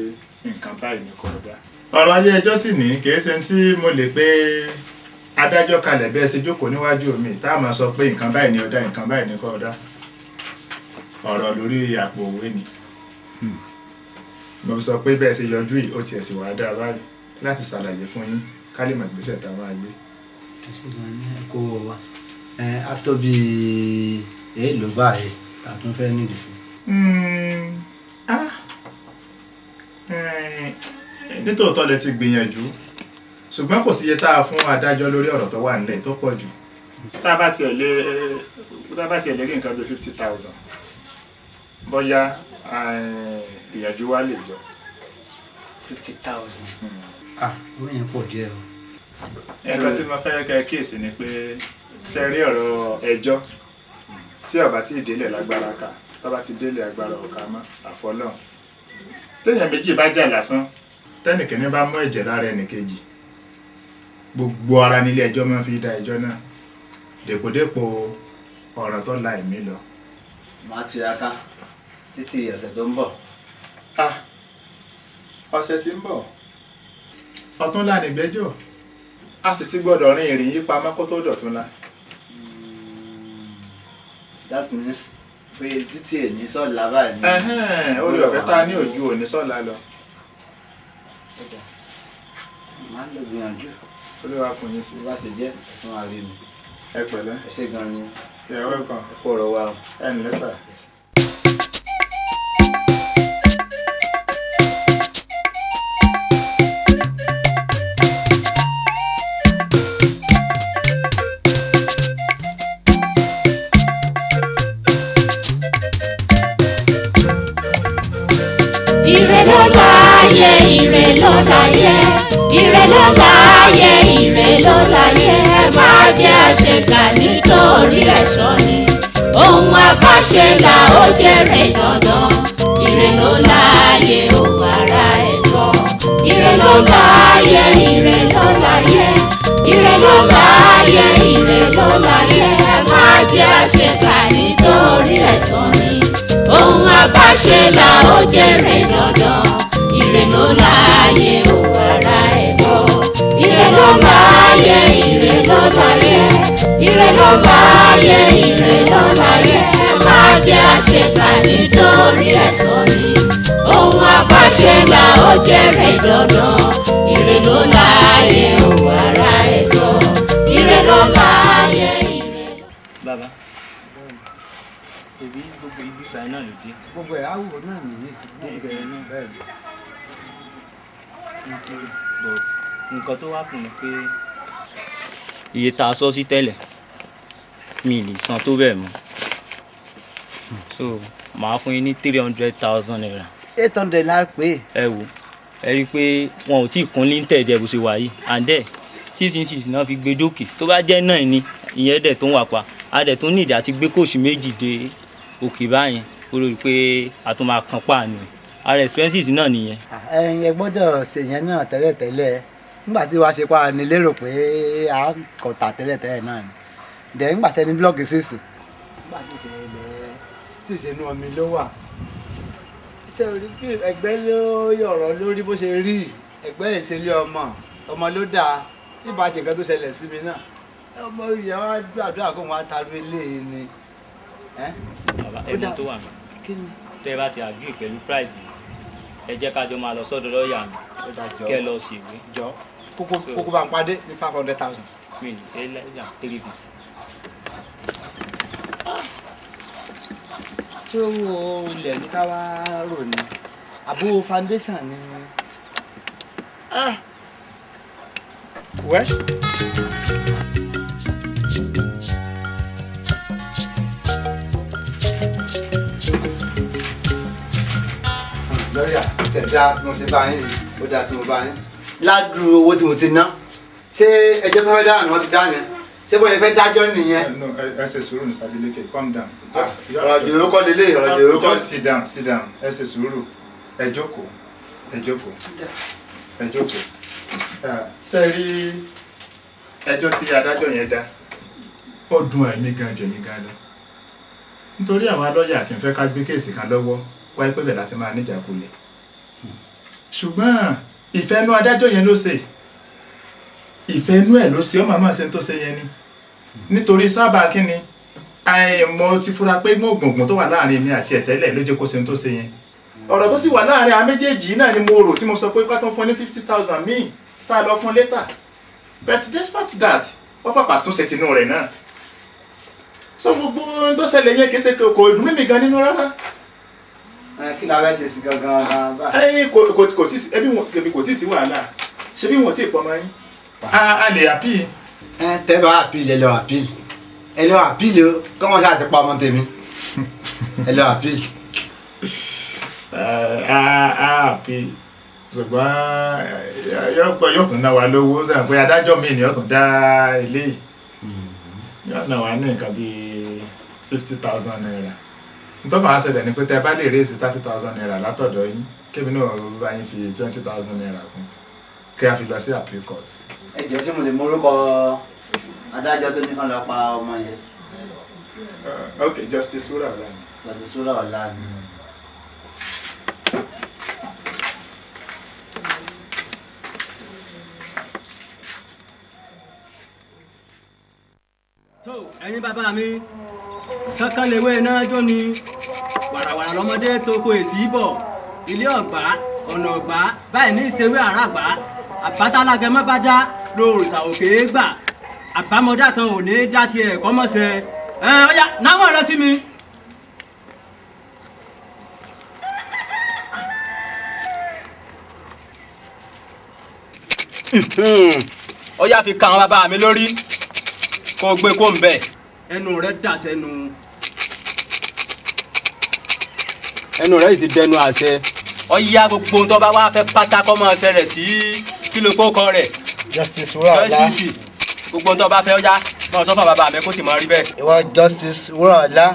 nǹkan báyìí ni kò dá. Ọ̀rọ̀ ilé ẹjọ́ sì ní kì í ṣe tí mo lè pé adájọ́ kalẹ̀ bẹ́ẹ̀ ṣe jókòó níwájú mi tá a máa sọ pé nǹkan báyìí ni ó dá, nǹkan báyìí ni kò dá. Ọ̀rọ̀ lórí àpò òwe ni mo sọ pé bẹ́ẹ̀ ṣe yọjú yìí, ó tiẹ̀ sì wá dáa báyìí láti ṣàlàyé fún yín ká lè mọ̀ ìgbésẹ̀ tá a máa gbé. Ẹ ṣé gan ni, ẹ kó wa. Ẹ á tó bí èèlò báyìí tá a tún fẹ́ nídìí sí? Ah. Nítòótọ́ lẹ ti gbìyànjú, ṣùgbọ́n kò sí iye tá a fún adájọ́ lórí ọ̀rọ̀ tó wà nílẹ̀ tó pọ̀ jù. Tá a bá tiẹ̀ lè rí nǹkan bíi 50,000, bóyá ìyànjú wa lè jọ. 50,000? Ah, owó yẹn pọ̀ díẹ̀ o. Nǹkan tí mo fẹ́ kẹ́ kíyèsí ni pé ṣe rí ọ̀rọ̀ ẹjọ́, tí ó bá tí ì délẹ̀ lágbára ká, tó bá ti délẹ̀, agbára ọ̀ka mọ́ àfọlọ́hún. Téèyàn méjì bá jà lásán, tẹ́nìkìnní bá mú ẹ̀jẹ̀ lára ẹnìkejì, gbogbo ara nílé ẹjọ́ máa ń fi dá ẹjọ́ náà, dèpòdépò ọ̀rọ̀ tó la ẹ̀mí lọ. Màá tiraka títí ọ̀sẹ̀ tó ń bọ̀. Ah, ọ̀sẹ̀ tí ń bọ̀, ọ̀túnla nígbẹ́jọ́, a sì ti gbọ́dọ̀ rin ìrìn yí pamọ́ kó tó dọ̀túnla. That means pé títí èní sọ̀la báyìí ni. Ẹ̀hẹ́n, orí ọ̀fẹ́ tá a ní ojú òní sọ̀la lọ. Màá lè gbìyànjú. Olúwa fún yín sí. Bó bá ṣe jẹ́ fún wa rí mi. Ẹ pẹ̀lẹ́. Ẹ ṣé gan ni. You are welcome. Ẹ kú ọ̀rọ̀ wa o. Ẹ ǹlẹ́ sà. Ire ló láyé, ire ló láyé, ire ló láyé, ire ló láyé. Ẹ má jẹ́ àṣekà nítorí ẹ̀san ni. Ohun àbáṣe là ó jèrè dandan. Ire ló láyé ó, ara ẹ̀ gbọ́. Ire ló láyé, ire ló láyé, ire ló láyé, ire ló láyé. Ẹ má jẹ́ àṣekà nítorí ẹ̀san ni. Ohun àbáṣe là ó jèrè dandan. Ire ló láyé ó, ara ẹ̀ gbọ́. Ire ló láyé, ire ló láyé, ire ló láyé, ire ló láyé. Ẹ má jẹ́ àṣekà nítorí ẹ̀san ni. Ohun àbáṣe là ó jèrè dandan. Ire ló láyé ó, ara ẹ̀ gbọ́. Ire ló láyé, ire. Bàbá, èbí gbogbo ibi ìgbà náà ló dé. Gbogbo ẹ̀ áwò náà nìyí. Ìbẹ̀rẹ̀ náà. Bẹ́ẹ̀ ni. But nǹkan tó wá kù ni pé iye tá a sọ sí tẹ́lẹ̀, mi ì lè san tó bẹ́ẹ̀ mọ́, so màá fún yín ní ₦300,000. 800 la pè é. Ẹ wò, ẹ rí i pé wọn ò tí ì kún lintel dẹ̀ bó ṣe wà yìí, and then 6 inches náà fi gbé dókè. Tó bá jẹ́ náà ni ìyẹn dẹ̀ tó ń wà pa, a dẹ̀ tún nídìí àti gbé kóòsì méjì dé òkè báyẹn, kó lórí pé a tún máa kan páànù ẹ̀, ara expenses náà nìyẹn. Ẹ̀yin ẹ gbọ́dọ̀ ṣèyẹn náà tẹ́lẹ̀tẹ́lẹ̀, nígbà tí wàá ṣe pa ni lérò pé a kò tà tẹ́lẹ̀tẹ́lẹ̀ náà ni dẹ̀ nígbà tẹ́ni block six. Nígbà tí ìṣe ilẹ̀ tí ìṣe inú omi ló wà, ṣé orí bí ẹgbẹ́ ló yọ̀rọ̀ lórí bó ṣe rí ẹgbẹ́ ìṣẹ̀lẹ̀ ọmọ. Ọmọ ló dáa, bí bá ṣe nǹkan tó ṣẹlẹ̀ sí mi náà, ọmọ ìyá wa gbàdúrà kó wọn á taru eléyìí ni. Bàbá, ẹ mọ tó wà mí. Tẹ́ ẹ bá ti agree pẹ̀lú price mi, ẹ jẹ́ ká jọ máa lọ sọ́dọ̀ lọ́ọ̀yà mi kẹ́ ẹ lọ ṣèwé. Jọ kókó bá ń padé ní 500,000. Mi ní ṣe lẹ́yìn 350. Ṣé owó ilẹ̀ ní ká wá rò ní àbúrò foundation ni? Wẹ́. Lọ́yà tẹ̀dá bí mo ṣe bá yín yìí, ó dáa tí mo bá yín. Ládùúrú owó tí mo ti ná, ṣé ẹjọ́ tó fẹ́ dá ni wọ́n ti dá yẹn? Ṣé bóyá fẹ́ dájọ́ nìyẹn? No, ẹ ṣe sùúrù, Mr. Adeleke, calm down. Ọ̀rọ̀ jòrò kọ́ lélẹ̀, ọ̀rọ̀ jòrò kọ́. Just sit down, sit down. Ẹ ṣe sùúrù. Ẹ jókòó, ẹ jókòó, ẹ jókòó. Ṣé rí ẹjọ́ tí adájọ́ yẹn dá? Ó dùn ẹ̀mí gan jù ẹ̀mí gan lọ. Nítorí àwọn lọ́ọ̀yà kì í fẹ́ ká gbé case kan lọ́wọ́ wáyé pé bẹ́ẹ̀ láti máa níjàkulẹ̀. Ṣùgbọ́n ìfẹ́nú adájọ́ yẹn ló ṣe. Ìfẹ́nú ẹ̀ ló ṣe, ó máa máa ṣe tó ṣe yẹn ni. Nítorí sábà kí ni mo ti fura pé gbọ̀ngbọ̀n tó wà láàrin èmi àti ẹ̀ tẹ́lẹ̀ ló jẹ́ kó ṣe tó ṣe yẹn. Ọ̀rọ̀ tó sì wà láàrin àwọn méjèèjì náà ni mo rò tí mo sọ pé ká tó fún ní 50,000 míì tá a lọ fún later. But despite that, wọ́n pàpà tún ṣe tinú rẹ̀ náà. So gbogbo ohun tó ṣẹlẹ̀ yẹn kì í ṣe kò dùn mímì gan nínú rárá. Kí la fẹ́ ṣe sí gangan gan báyìí? Kò tí ẹbí kò tí sí wàhálà, ṣé bí wọn ò tí ì pọ̀ mọ́ yín? A lè appeal. Tẹ́ bá appeal, ẹ lọ appeal, ẹ lọ appeal o, kọ́ wọn ṣáà ti pa ọmọ tèmi, ẹ lọ appeal. A appeal, ṣùgbọ́n yóò kún náà wá lówó sàn pé adájọ́ mi ni yóò kún dá eléyìí, yóò náà wá ní nǹkan bíi 50,000 naira. Nítorí àwọn àṣẹlẹ̀ ni pé tẹ́ bá lè raise 30,000 naira látọ̀dọ̀ yín, kébì náà bá yín fi 20,000 naira kún kí a fi lọ sí appeal court. Ẹ jọ̀ọ́, ṣé mo lè mọ orúkọ adájọ́ tó ní kán lọ pa ọmọ yẹn? Ok, Justice Wúràọlá ni. Justice Wúràọlá ni. Tó ẹ̀yin bàbá mi, kankan lèwe náà jó ni wàràwàrà lọ́mọdé tó kó èsì bọ̀, ilé ọ̀gbá ọ̀nà ọ̀gbá báyìí ní ìṣèwé àràgbá àbátálágẹmọ bá dá lóòrùsà òkè gbà àbámọdá kan ò ní dá tiẹ̀ kọ́mọ́sẹ̀ ẹ ọ̀yá náwó rẹ sí mi. Ọ̀yá fi ka àwọn bàbá mi lórí kó gbé kó ń bẹ̀. Ẹnu rẹ dà sẹ́nu. Ẹnu rẹ sì ti dẹnu àṣẹ. Ọ̀yá gbogbo tó bá wá fẹ́ pátá kọ́ máa ṣẹlẹ̀ sí kí ló kó kọ rẹ̀. Justice Wúràọlá. Justice gbogbo tó bá fẹ́ ọ̀yá máa sọ fún bàbá mi kó sì máa rí bẹ́ẹ̀. Ìwọ Justice Wúràọlá,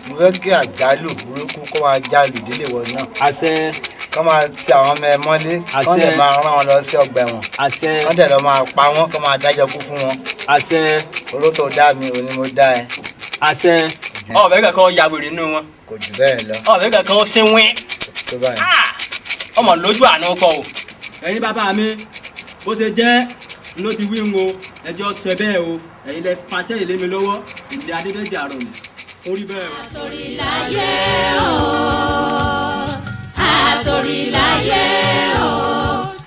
mo fẹ́ kí àjálù burúkú kó máa jálù délé ìwọ náà. Àṣẹ. Kọ́ máa ti àwọn ọmọ ẹ mọ́lé, kọ́ dẹ̀ máa rán wọn lọ sí ọgbà ẹ̀wọ̀n. Àṣẹ. Kọ́ dẹ̀ lọ máa pa wọ́n, kọ́ máa dájọ́ kú fún wọn. Àṣẹ. Oró tó dá mi ò ní mo dá ẹ. Àṣẹ. Ọ̀bẹ kankan ya wèrè nínú wọn. Kò jù bẹ́ẹ̀ lọ. Ọ̀bẹ kankan ṣínwín. Tó báyìí. Ọmọ lójú àánú kọ o. Ẹ̀yin bàbá mi, bó ṣe jẹ́ ló ti wí ń o, ẹjọ́ ṣe bẹ́ẹ̀ o, ẹ̀yin lẹ fàṣẹ ìlé mi lọ́wọ́, ìdí Adédèjì àrọ̀ mi, ó rí bẹ́ẹ̀ o. Àtòríláyé o, àtòríláyé o,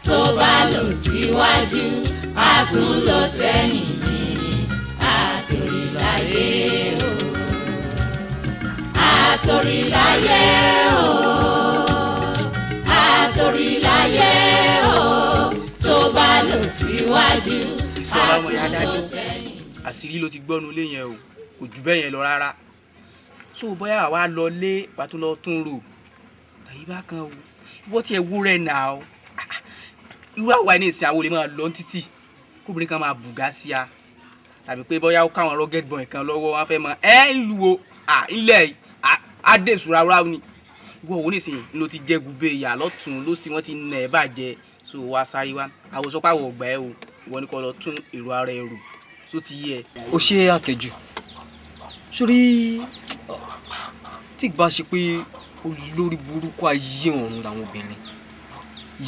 tó bá lọ síwájú, a tún lọ sẹ́yìn ní àtòríláyé o, àtòríláyé o, àtòríláyé o, tó bá lọ síwájú, a tún lọ sẹ́yìn. Àṣírí ló ti gbọ́nu ilé yẹn o, kò jù bẹ́ẹ̀ yẹn lọ rárá. So bóyá àwa lọ lé wàá tún lọ tún rò tàbí bákan o, ìwọ tí ẹ wúrẹ́ nà o, irú àwa ní ìsìn àwọn olè máa lọ títì kóbìnrin kan máa bùgá sí a tàbí pé bóyá ó káwọn rugged boy kan lọ́wọ́ wọn fẹ́ mọ ẹ ń lu o ilẹ̀ adé ìṣúra ni ìwọ òun nísìnyí ló ti jẹ gùbè ìyà lọ́tún ló sì wọ́n ti nà ẹ́ bàjẹ́. So wá sáré wá àwòsàn pàwọ̀ ọ̀gbà ẹ o, ìwọ ni kò lọ tún èrò ara ẹ rò so ti yẹ. Ó ṣe àkẹ́jù sórí tí ìgbà ṣe pé olórí burúkú ayé ọ̀run làwọn obìnrin.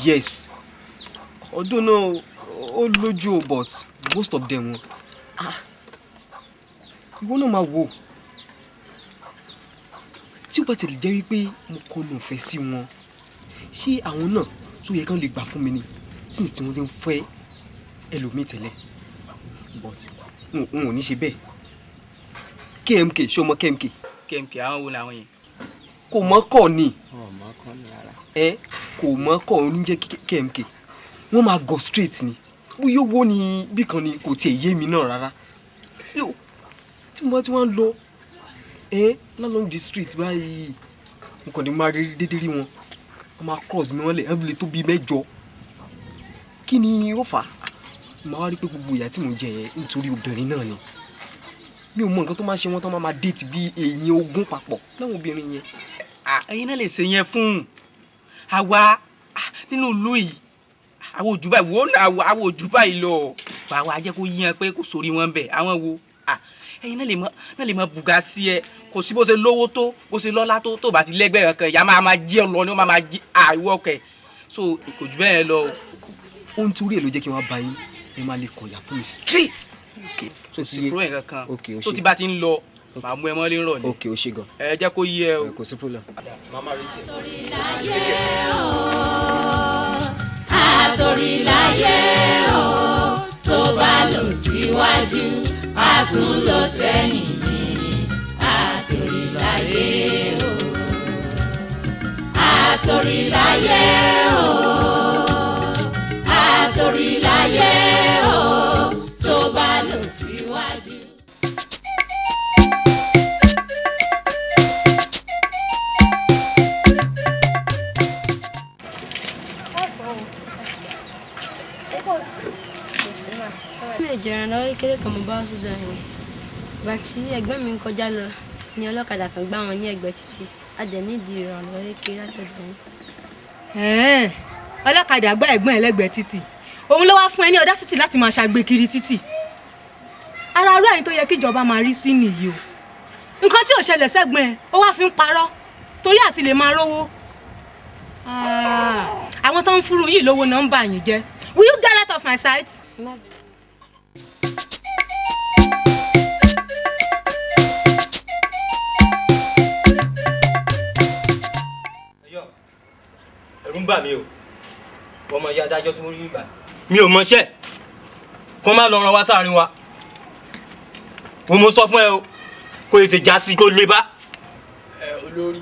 Yes, ọdún náà Ó lójú o, but most of them wọn. Ah, ìwọ náà máa wò ó. Tí ó bá tẹ̀lé jẹ́ wípé mo kọnu ìfẹ́ sí wọn, ṣé àwọn náà tó yẹ kán lè gbà fún mi ni, since tí wọ́n ti ń fẹ́ ẹlòmíì tẹ́lẹ̀? But n ò ní ṣe bẹ́ẹ̀. KMK, ṣé o mọ KMK? KMK, àwọn wo làwọn yẹn? Kò mọ́ kọ̀ ni. Ọmọ kan ní ara. Ẹ kò mọ́ kọ̀, ó ní jẹ́ KMK. Wọ́n máa go straight ni, bóyá owó ni bí kan ni, kò tiẹ̀ yé mi náà rárá. Tí mo bá ti wá ń lọ ẹ along the street báyìí, mo kàn ní máa rí dédé rí wọn, wọ́n máa cross mi, wọ́n lè tó bíi 8. Kí ni ó fà á? Màá wá rí pé gbogbo ìyà tí mò ń jẹ yẹn, nítorí obìnrin náà ni. Mi ò mọ nǹkan tó máa ṣe wọ́n tó máa date bí èyí 20 papọ̀ láwọn obìnrin yẹn. Ẹ̀yin náà lè ṣe yẹn fún àwa nínú ìlú yìí. Àwọn ojú báyìí wò ó náà, àwọn ojú báyìí lọ wà á jẹ́ kó yíyan pé kò sórí wọn bẹ̀. Àwọn wo ẹ̀yin náà lè mọ bùgá sí ẹ. Kò sí bó ṣe lówó tó, bó ṣe lọ́lá tó, tó bá ti lẹ́gbẹ̀ẹ́ kankan, ìyá máa jí ọ lọ ni, ó máa jí àìwọ́ kẹ̀. So kò jù bẹ́ẹ̀ lọ. Ó ń torí ẹ̀ ló jẹ́ kí wọ́n bá yín, ẹ máa lè kọ̀yà fún mi straight. Kò sí problem kankan. So tí bá ti ń lọ, màá mú ẹ mọ́lé ń rọ̀ ni. Ok, o ṣe gan. Ẹ jẹ́ kó yé ẹ o. Kò sí problem. Màmá retí ẹ. Àtòrí láyé o, tó bá lọ síwájú, a tún lọ sẹ́yìn ní. Àtòrí láyé o, àtòrí láyé o, àtòrí láyé o, tó bá lọ síwájú. Mi ò jẹ̀ràn lọ́wọ́ kékeré kan, mo bá sódà yẹn. Ìgbà tí ẹ̀gbọ́n mi ń kọjá lọ ní ọlọ́kadà kan gbá wọn ní ẹ̀gbẹ́ títì. A dẹ̀ nídìí ìrànlọ́wọ́ kékeré látọ̀dọ̀ yín. Ọlọ́kadà gbá ẹ̀gbọ́n ẹ̀ lẹ́gbẹ̀ẹ́ títì, òun ló wá fún ẹ ní ọdásítì láti máa ṣàgbé kiri títì. Ara arú ẹ̀yin tó yẹ kíjọba máa rí sí nìyí o. Nǹkan tí ò ṣẹlẹ̀ sẹ́gbọ́n ẹ̀, ó wá fi ń parọ́ torí àti lè máa rówó. Àwọn tó ń fúru yìí lówó náà ń bà yín jẹ́. Will you get out of my sight? Ẹ̀rù ń bà mí o, ọmọ ìyá adájọ́ tó rí ìgbà. Mi ò mọṣẹ́, kó má lọ ràn wá sáàrin wa. Mo mọ sọ fún ẹ o, kó lè tè já sí kó lè bá. Ẹ olórí,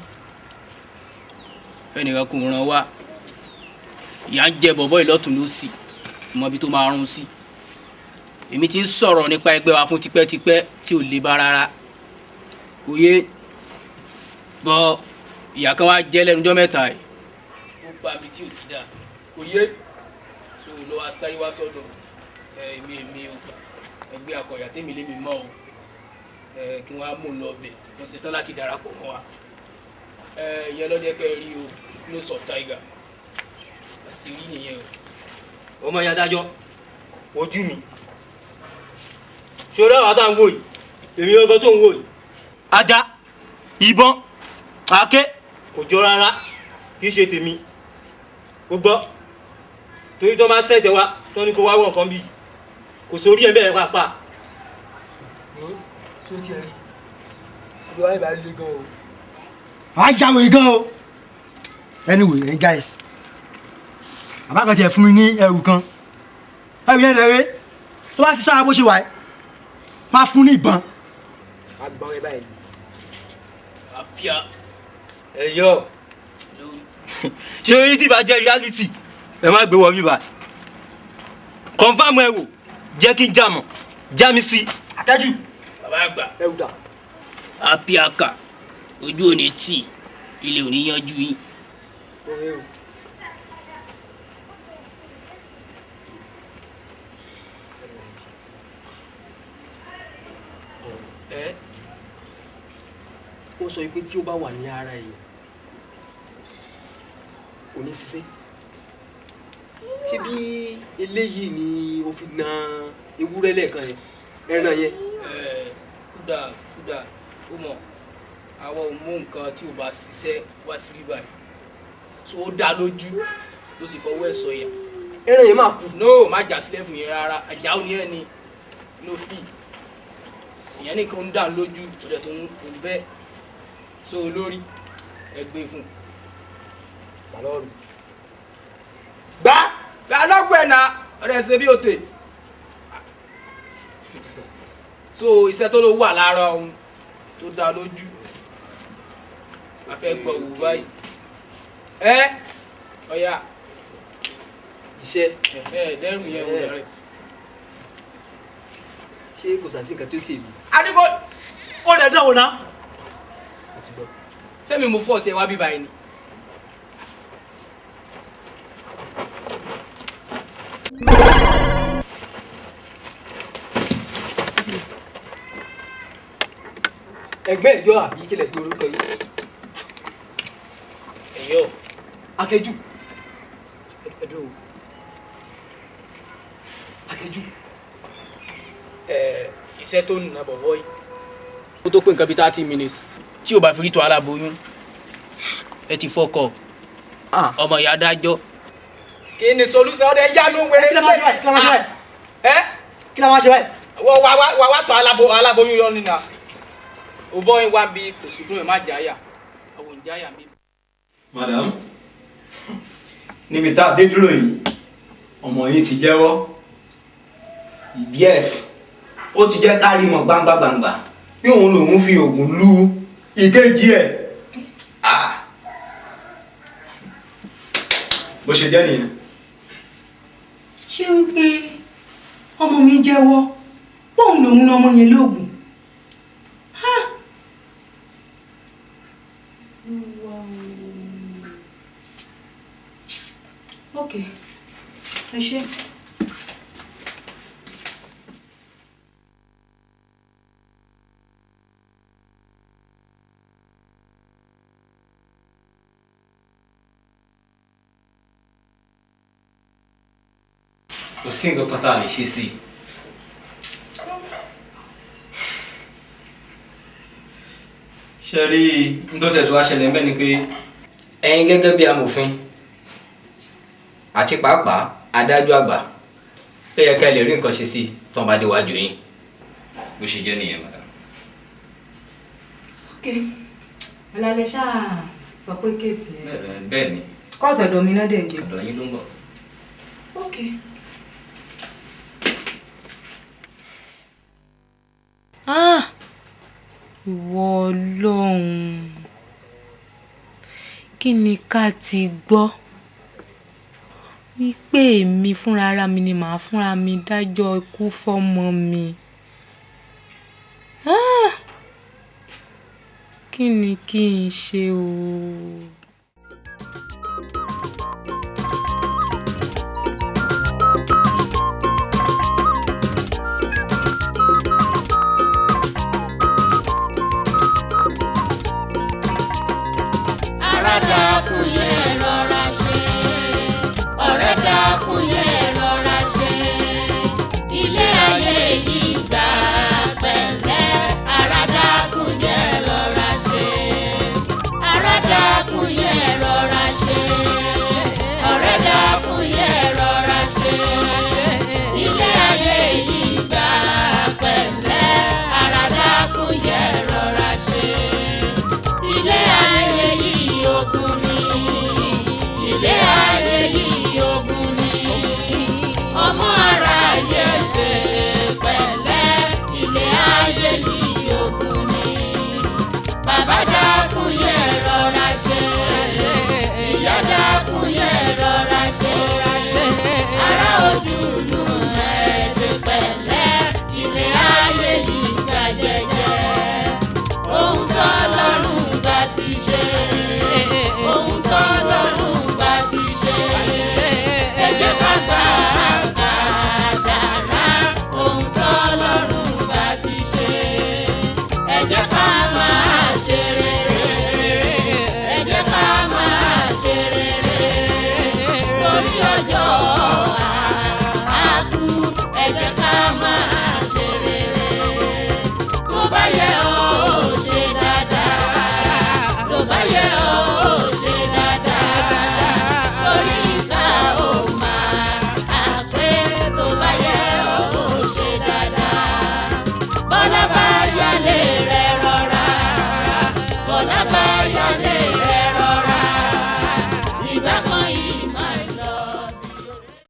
ẹnìkan kò ràn wá. Ìyá ń jẹ bọ̀bọ́ ìlọ́tún ló sì mọ ibi tó máa rún sí. Èmi ti ń sọ̀rọ̀ nípa ẹgbẹ́ wa fún tipẹ́tipẹ́ tí ò lè bá rárá. Kò yé bọ́, ìyá kan wá jẹ́ lẹ́nujọ́ mẹ́ta ẹ̀. Ó bá mi tí ò ti dáa. Kò yé so lọ wá sáré wá sọ́dọ̀ èmi o, ẹgbẹ́ akọ̀yà tèmi lé mi mọ́ o, kí wọ́n á mú un lọ bẹ̀. Mo ṣetán láti darapọ̀ mọ́ wa. Ìyẹn ló jẹ́ kẹ́ ẹ rí o, nose of tiger. Àṣírí nìyẹn o. Ọmọ ìyá adájọ́, ojú mi. Ṣé o dáwà tá à ń wò yìí? Èmi ọgọ́ tó ń wò yìí. Ajá, ìbọn, àáké kò jọ rárá, kì í ṣe tèmi. O gbọ́, torí tó máa ń ṣẹ̀ṣẹ̀ wa tó ní kó wá wọ̀ nǹkan bíi kò sórí ẹ̀ bẹ́ẹ̀ pàápàá. Tó tiẹ̀ rí ibi wáyé bá le gan o. Wàá jáwèé gan o. Anyway, hey guys, bàbá kan tiẹ̀ fún mi ní ẹrù kan. Ẹrù yẹn lẹ́rẹ́ tó bá fi sára bó ṣe wà ẹ́, máa fún ní ìbọn. Agbọ̀n rẹ báyìí. Àbíà. Ẹ yọ, ṣé orí tí bá jẹ́ reality, ẹ má gbé wọ bíbá. Confirm ẹ wò, jẹ́ kí n já mọ̀, já mi sí. Àtẹ́jù. Bàbá àgbà. Ẹrù dà. Àbíàkà, ojú ò ní tì, ilé ò ní yanjú yín. Ọ̀rẹ́ o. Ẹ ó sọ pé tí ó bá wà ní ara èèyàn kò ní ṣiṣẹ́. Ṣé bí eléyìí ni o fi na ewúrẹ́ lẹ́ẹ̀kan yẹn, ẹran yẹn? Kúdà kúdà, ó mọ̀ àwọn ò mú nǹkan tí ò bá ṣiṣẹ́ wá sí bíbá yìí. So ó dá lójú ló sì fọwọ́ ẹ̀ sọ̀yà. Ẹran yẹn máa kú. No, má jà sílẹ̀ fún yẹn rárá. Àjà ò ní ẹni ló fi. Ìyẹn nìkan ń dà lójú, ó dẹ̀ tó ń bẹ́. So olórí, ẹ gbé fún. Balọ́ọ̀lù. Gbá! Gbá lọ́gbọ̀ ẹ̀ náà, ọ̀rẹ́ ṣe bí òtè. So iṣẹ́ tó ló wà lára ohun tó dá lójú. A fẹ́ gbọ́ wò báyìí. Ẹ ọ̀ya. Iṣẹ́. Ẹ dẹ́rù yẹn wò lọ́rẹ̀. Ṣé kò sàtì nǹkan tí ó sì mí? Adigun. Ó dẹ̀ dán wò ná. Mo ti gbọ́. Sẹ́mi mo fọ́ ọ̀sẹ̀ wá bí báyìí ni. Ẹgbẹ́ ìjọ àbí kílẹ̀ pé orúkọ yìí. Ẹ̀yọ́. Akẹ́jù. Ẹ̀dùn o. Akẹ́jù. Ẹ iṣẹ́ tó nà bọ̀bọ̀ yìí. Ó tó pé nǹkan bíi 30 minutes tí o bá fi rí tó aláboyún ẹ ti fọkọ ọmọ ìyá adájọ́. Kí ni solution ọdẹ yánu wẹrẹ? Kí la máa ṣe báyìí? Kí la máa ṣe báyìí? Ẹ Kí la máa ṣe báyìí? Wọ́n wá wá wá tó aláboyún yọ nínú o bọ́ yín wá bí kò sí dùn ẹ̀ má jáyà àwọn ò jáyà mi. Madam, níbi tá a dé dúró yìí, ọmọ yìí ti jẹ́wọ́. Yes, ó ti jẹ́ ká rí mọ̀ gbangba gbangba bí òun lòun fi oògùn lu ìkejì ẹ̀. Ah! Bó ṣe jẹ́ nìyẹn. Ṣé wípé ọmọ mi jẹ́wọ́ bóun lòun lọmọ yẹn lóògùn? Ha! Ok, ẹ ṣé. Kò sí nǹkan kan tá a lè ṣe sí i. Ṣe rí i, n tó tẹ̀síwá wá ṣẹlẹ̀ ń bẹ́ ni pé ẹ̀yin gẹ́gẹ́ bí amòfin àti pàápàá adájọ́ àgbà ó yẹ ká ẹ lè rí nǹkan ṣe sí i tán bá déwájú yín. Bó ṣe jẹ́ nìyẹn, madam. Ok, ọ̀làlẹ̀ ṣáà sọ pé case yẹn. Bẹ́ẹ̀ ni. Kóòtù ọ̀dọ̀ mi náà dẹ̀ ń jẹ. Ọ̀dọ̀ yín ló ń bọ̀. Ok. Ah! Ìwọ Ọlọ́run, kí ni ká ti gbọ́ wípé èmi fúnra ara mi ni màá fúnra mi dájọ́ ikú fọ́mọ mi? Ah! Kí ni kí n ṣe o?